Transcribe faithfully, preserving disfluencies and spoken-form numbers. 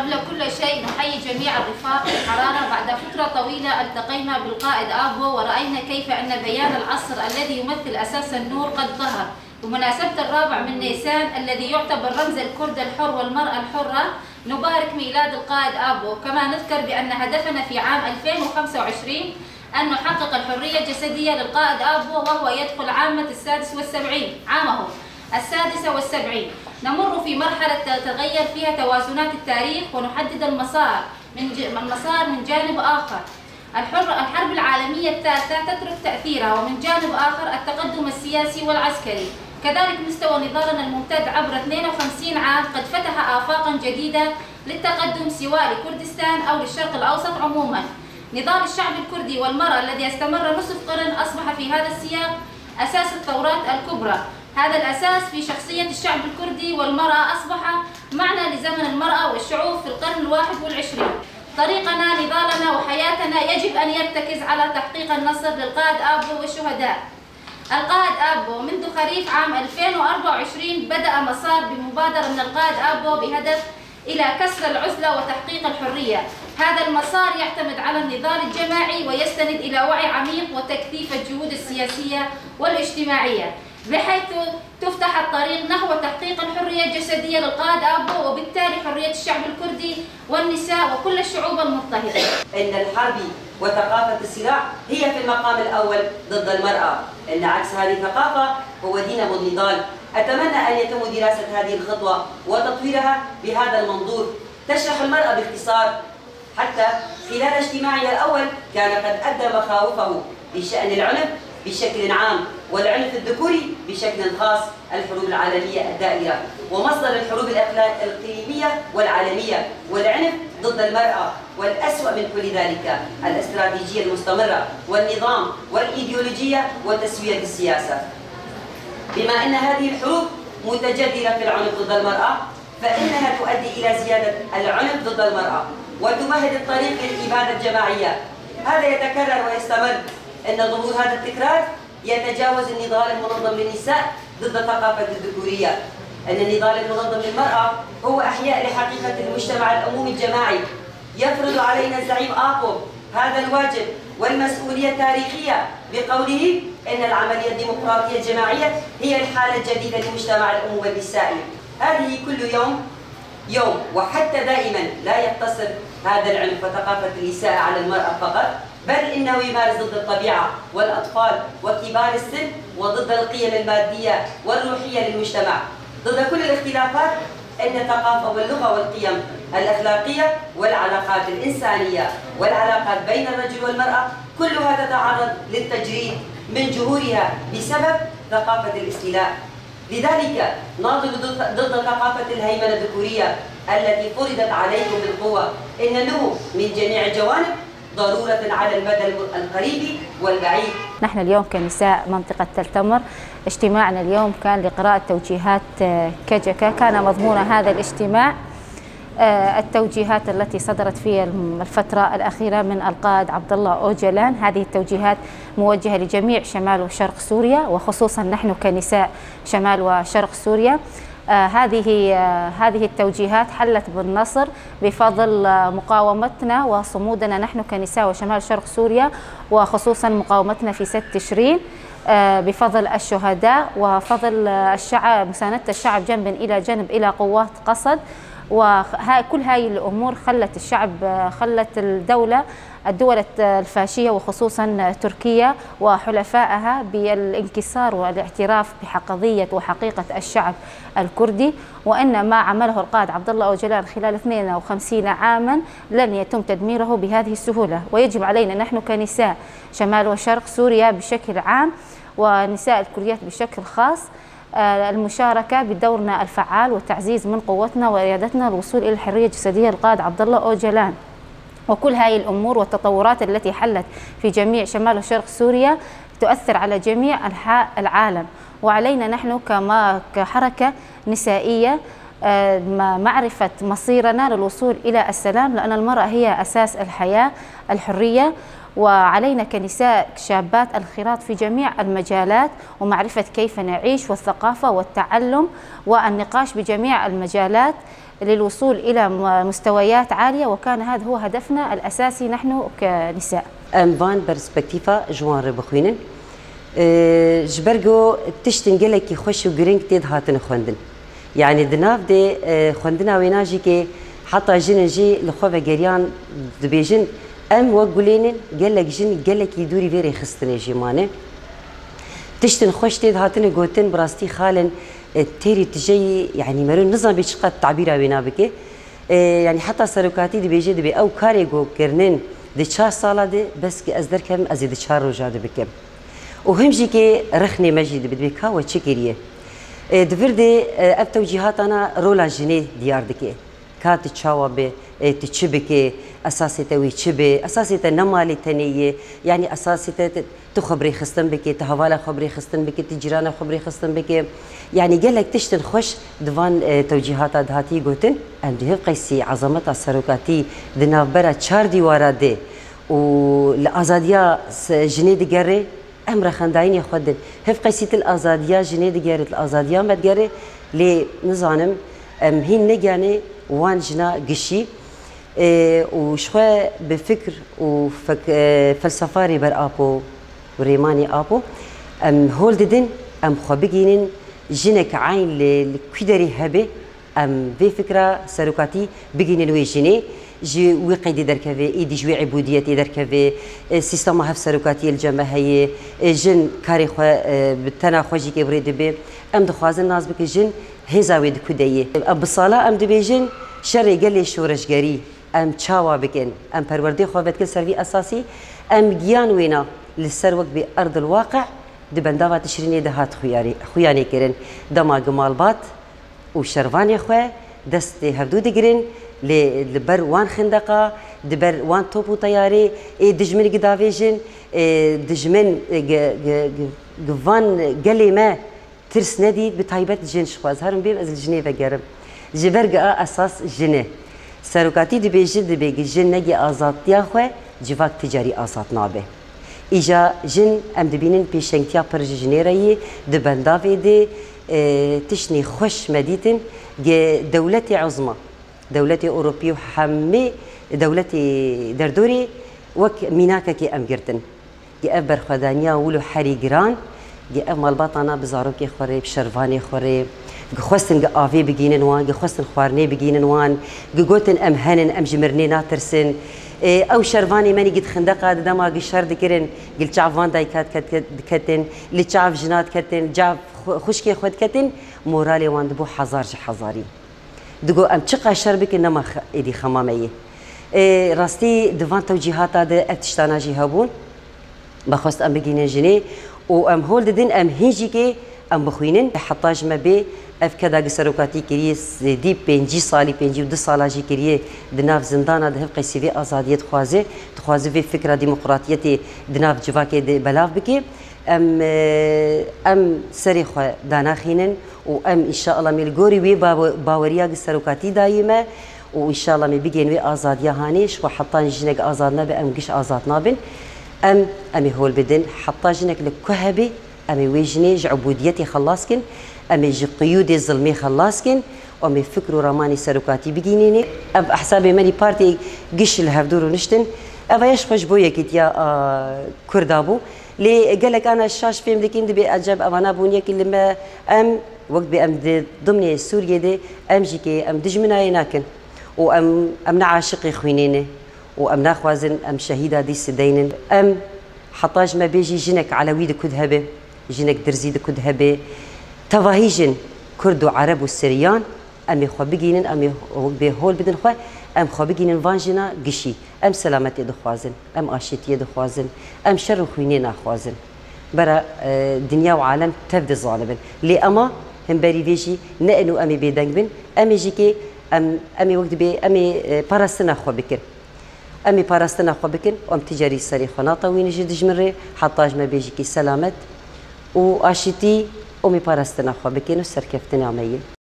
قبل كل شيء نحيي جميع الرفاق الحرارة. بعد فترة طويلة التقينا بالقائد آبو ورأينا كيف أن بيان العصر الذي يمثل أساس النور قد ظهر. بمناسبة الرابع من نيسان الذي يعتبر رمز الكرد الحر والمرأة الحرة، نبارك ميلاد القائد آبو. كما نذكر بأن هدفنا في عام ألفين وخمسة وعشرين أن نحقق الحرية الجسدية للقائد آبو، وهو يدخل عامة السادس والسبعين، عامه السادسة والسبعين. نمر في مرحلة تتغير فيها توازنات التاريخ، ونحدد المسار من ج-، المسار من جانب آخر. الحر-، الحرب العالمية الثالثة تترك تأثيرها، ومن جانب آخر التقدم السياسي والعسكري. كذلك مستوى نضالنا الممتد عبر اثنين وخمسين عام قد فتح آفاقا جديدة للتقدم، سواء لكردستان أو للشرق الأوسط عموما. نضال الشعب الكردي والمرأة الذي استمر نصف قرن أصبح في هذا السياق أساس الثورات الكبرى. هذا الأساس في شخصية الشعب الكردي والمرأة أصبح معنى لزمن المرأة والشعوب في القرن الواحد والعشرين. طريقنا، نضالنا وحياتنا يجب أن يرتكز على تحقيق النصر للقائد آبو والشهداء. القائد آبو منذ خريف عام ألفين وأربعة وعشرين بدأ مسار بمبادرة من القائد آبو بهدف إلى كسر العزلة وتحقيق الحرية. هذا المسار يعتمد على النضال الجماعي ويستند إلى وعي عميق وتكثيف الجهود السياسية والاجتماعية، بحيث تفتح الطريق نحو تحقيق الحرية الجسدية للقائد آبو، وبالتالي حرية الشعب الكردي والنساء وكل الشعوب المضطهدة. إن الحرب وثقافة الصراع هي في المقام الأول ضد المرأة، إن عكس هذه الثقافة هو دينامو النضال. أتمنى أن يتم دراسة هذه الخطوة وتطويرها بهذا المنظور. تشرح المرأة باختصار حتى خلال اجتماعنا الأول كان قد أبدى مخاوفه بشأن العنف بشكل عام والعنف الذكوري بشكل خاص، الحروب العالمية الدائرة ومصدر الحروب الإقلا-، الإقليمية والعالمية والعنف ضد المرأة، والأسوأ من كل ذلك الاستراتيجية المستمرة والنظام والإيديولوجية وتسوية السياسة. بما أن هذه الحروب متجذرة في العنف ضد المرأة، فإنها تؤدي إلى زيادة العنف ضد المرأة وتمهد الطريق للإبادة الجماعية. هذا يتكرر ويستمر. إن ظهور هذا التكرار يتجاوز النضال المنظم للنساء ضد ثقافة الذكورية. إن النضال المنظم للمرأة هو إحياء لحقيقة المجتمع العمومي الجماعي. يفرض علينا الزعيم آبو هذا الواجب والمسؤولية التاريخية بقوله إن العملية الديمقراطية الجماعية هي الحالة الجديدة لمجتمع الأمومة النسائي. هذه كل يوم يوم، وحتى دائما لا يقتصر هذا العنف وثقافة الإساءة على المرأة فقط، بل إنه يمارس ضد الطبيعة والأطفال وكبار السن وضد القيم المادية والروحية للمجتمع، ضد كل الاختلافات. إن الثقافة واللغة والقيم الأخلاقية والعلاقات الإنسانية والعلاقات بين الرجل والمرأة كلها تتعرض للتجريد من جذورها بسبب ثقافة الاستيلاء. لذلك ناضلوا ضد، ضد ثقافة الهيمنة الذكورية التي فرضت عليكم بالقوة. إن النمو من جميع الجوانب ضرورة على المدى الم-، القريب والبعيد. نحن اليوم كنساء منطقة تل تمر، اجتماعنا اليوم كان لقراءة توجيهات، آه، كجكة. كان مضمون هذا الاجتماع، آه، التوجيهات التي صدرت في الم-، الفترة الأخيرة من القائد عبد الله أوجلان. هذه التوجيهات موجهة لجميع شمال وشرق سوريا، وخصوصًا نحن كنساء شمال وشرق سوريا. آه، هذه، آه، هذه التوجيهات حلت بالنصر بفضل، آه، مقاومتنا وصمودنا نحن كنساء وشمال شرق سوريا، وخصوصًا مقاومتنا في ست تشرين، آه، بفضل الشهداء وفضل، آه، الشعب، مساندة الشعب جنبًا إلى جنب إلى قوات قسد. وكل هاي الأمور خلت الشعب، آه، خلت الدولة، الدول الت-، الفاشية وخصوصًا تركيا وحلفائها بالانكسار والاعتراف بحقضية وحقيقة الشعب الكردي، وإن ما عمله القائد عبد الله أوجلان خلال اثنين وخمسين عامًا لن يتم تدميره بهذه السهولة. ويجب علينا نحن كنساء شمال وشرق سوريا بشكل عام ونساء الكرديات بشكل خاص، آه، المشاركة بدورنا الفعال وتعزيز من قوتنا وإرادتنا للوصول إلى الحرية الجسدية للقائد عبد الله أوجلان. وكل هاي الأمور والتطورات التي حلت في جميع شمال وشرق سوريا تؤثر على جميع أنحاء العالم، وعلينا نحن كما، كحركة نسائية، آه، م-، معرفة مصيرنا للوصول إلى السلام، لأن المرأة هي أساس الحياة، الحرية. وعلينا كنساء شابات الخراط في جميع المجالات ومعرفة كيف نعيش والثقافة والتعلم والنقاش بجميع المجالات للوصول إلى م-، مستويات عالية، وكان هذا هو هدفنا الأساسي نحن كنساء. Em van perspektîfa ji wan re bixwînin. Ee, ji ber ku tiştên gelekî xweş û girîng tê dihatin xwendin. Yanî di nav de, e, xwendina wêna jî ke heta jinên jî li xwe vegeriyan dibêjin, em wek gulên in, gelek jin gelekî dûrî vê rêxistinê jî mane. Tiştên xweş tê dihatine gotin, bi rastî xalên, e, têrî tijeyî, yanî mero nizanî çiqas tabîra wêna bike. E, yanî heta serokatî dibêje, dibê ew karê ku kirinin di çar sala de, bes ki ez derkevim, ez ê di çar roja de bikim. Û him jî kê rexnê me jî dibe, dibê ka we çi kiriye? E, di vir de, e, ev tewcîhatana rola jinê diyar dike. Ka tu çawa be, e, tu çi bike, esasê te wî çi be, esasê te ne malê tenê ye, yanî esasê te, te, tu xwe bi rêxistin bike, tu hevala xwe bi rêxistin bike, tu cîrana xwe bi rêxistin bike. Yanî gelek tiştin xweş di van, e, tewcîhata dihatî gotin. Em di hevqeysî ezameta serokatî di navbera çar dîwara de û li azadiya se-, jinê digere, em rexendayînê xwe din. Hevqeysî tu li azadiya jinê digere, tu li azadiya me digere, lê nizanim, em hîn negiyanê wan jina gişî, e, û ji xwe bi fikr û fek-, e, felsefa Rêber Apo û Rêmanê Apo, em hol didin, em xwe bigihînin jinek eyn li, li ku derê hebe, Em vê fikra serokatî bigihînin wê jinê, ji wê qeydê derkeve, êdî ji wê îbûdiyetê derkeve, e, sîstema hevserokatiyê li cem me heye, e, jin karê xwe, e, bi tena xwe jî kê bi rê dibe. Em dixwazin nas bikin jin hêza wê di ku de ye. E, bi sala em dibêjin şerê gelê şoreşgerî em çawa bikin? Em perwerdê xwe vedikin ser vî esasî, em giyan wêna li ser wek bê erdil waqe di bendava Tişrînê de hat xuyarê-, xuyanê kirin. Dema gi malbat û şervanê xwe destê hevdû digirin, lê li ber wan xindeqa, di ber wan top û teyarê ê dijmin gidavêjin, ê dijmin, e, gi, gi, gi, gi van gelê me tirs nedît, bi taybet jin ji xwe. Ez herim bêm, ez li jinê vegerim. Ji ber gi a esas jin e. Serokatî dibêje, dibê gi jin negê azadtiya xwe, civak ti carî azad nabe. Îja jin em dibînin pêşengtiya pir ji jinê re yî, di bendavê de, e, tiştnê xweş me dîtin, ge dewletê uzma, dewletê Ewropî û hemî dewletê derdorê wek mînakekê em girtin. Ge ev berxwedaniya wilo herî giran, ge ev malbatana bi zarokê xwe rê, bi şervanê xwe rê, Gi xwestin gi avê bigînin wan, gi xwestin xwarinê bigînin wan, gi gotin em henin, em ji mirinê natirsin. Ê, ew şervanê me nî gi di xindeqa di dema gi şer dikirin, gi li çav van dayika diket-, diketin, li çav jina diketin, çav xu-, xwişkê xwe diketin, moralê wan dibû hezar ji hezarî. Digo em çiqas şer bikin nema xe-, êdî xema me yê. Ê, rastî di van tewcîhata de ev tiştana jî hebûn. Bexwest em bigihînin jinê û em hol didin, em hîn jî kê em bixwînin. Heta ji me bê ev keda gi serokatî kiriye, zêdî pêncî salî, pêncî û du sala jî kiriye di nav zindana de, hevqeysî vê azadiyê dixwaze, dixwaze vê fikra demokratiyetê di nav civakê de belav bike. Em, e, em serê xwe danaxînin û em înşaalla mê li gorî wê bawe-, baweriya gi serokatî dayî me. Û înşallah em ê bigên wê azadiya hanê, ji xwe hetan jinek azad nebe, em giş azad nabin. Em, em ê hol bidin, heta jinek li ku hebê, em ê wê jinê ji ubûdiyetê xelas kin, em ê ji qiyûdê zilmê xelas kin û em ê fikr û ramanê serokatî bigînînê. Ev ehsabê me nî partiyê giş li hevdû rûniştin. Eva ye ji xwe ji bo yekîtiya, a, Kurda bû. Lê gelek ana şaş fêm dikin, dibê eceb evana bûn yekî li me. Em, wek dibê em di dimnê Sûriyê de, em jî kê em dijminayê nakin. û em, em ne aşiqê xwînê ne û em naxwazin em şehîda dî sideynin. Em heta ji me bê jî jinek Elewî di ku de hebe, jinek Dirzî di ku de hebe, tevahî jin Kurd û Ereb û Siryan, em ê xwe bigînin, em ê wek bê hol bidin xwe, em xwe bigînin van jina gişî. Em selametê dixwazin, em aşîtiyê dixwazin, em şer û xwînê naxwazin. Bera, e, dinya û alem tev dizanibin. Lê ema himberî vê jî ne ên û em ê bêdeng bin, em ê jî kê em, em ê wek dibê em ê, e, parastina xwe bikin. Em ê parastina xwe bikin, em ti carî serê xwe natewînin ji dijmin rê, heta ji me bê jî kê selamet û aşîtî, em ê parastina xwe bikin û serkeftina me yê.